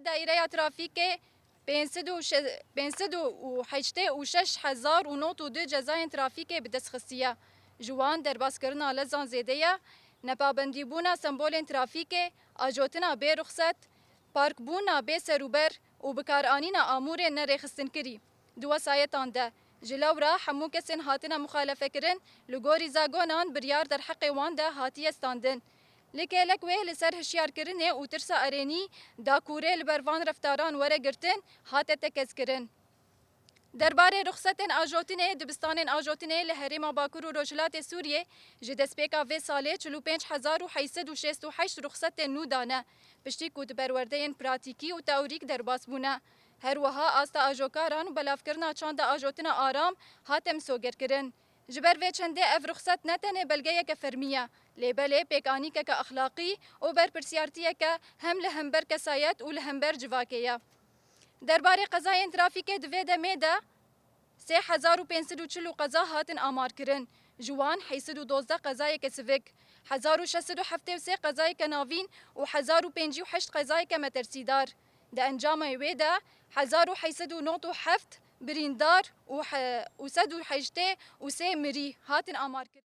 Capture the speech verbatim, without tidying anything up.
Daîreya trafîkê pênc sed û şeş, pênc sed û heştê û şeş hezar û nod û du cezayên trafîkê bi dest xistiye. Ji wan derbaskirina lezan zêde ye, nepabendîbûna sembolên trafîkê, ajotina bê ruxset, parkbûna bê serûber û bikaranîna amûrên nerêxistinkirî. Di wesayetan de, ji lewra hemû kesên hatine muxalefekirin li gorî zagonan biryar derheqê wan de hatiye standin. Li kêlek wê li ser hişyarkirinê û tirsa erênî, dakûrê li ber van reftaran were girtin, hate tekezkirin. Derbarê ruxsetên ajotinê, dibistanên ajotinê li herêma Bakur û Rojhilatê Sûriyê ji destpêka vê salê çil û pênc hezar û heyt sed û şêst û heşt ruxsetên nû dane, piştî ku di perwerdeyên pratîkî û teorîk derbas bûne. Her wiha asta ajokaran û belavkirina çanda ajotina aram hate misogerkirin. Ji ber vê çendê ev ruxset ne tenê belgeyeke fermî ye, lê belê pêkanîkeke exlaqî û berpirsiyartiyeke hem li hember kesayet û li hember civakê ye. Derbarê qezayên trafîkê di vê demê de sê hezar û pênc sed û çil û qeza hatin amarkirin. Ji wan heyt sed û dozdeh qezayeke sivik, hezar û şeş sed û heftê û sê qezayeke navîn û hezar û pêncî û heşt qezayeke metersîdar. Di encamê wê de hezar û heyt sed û nod û heft birîndar û he-, û sed û heştê û sê mirî hatin amarkirin.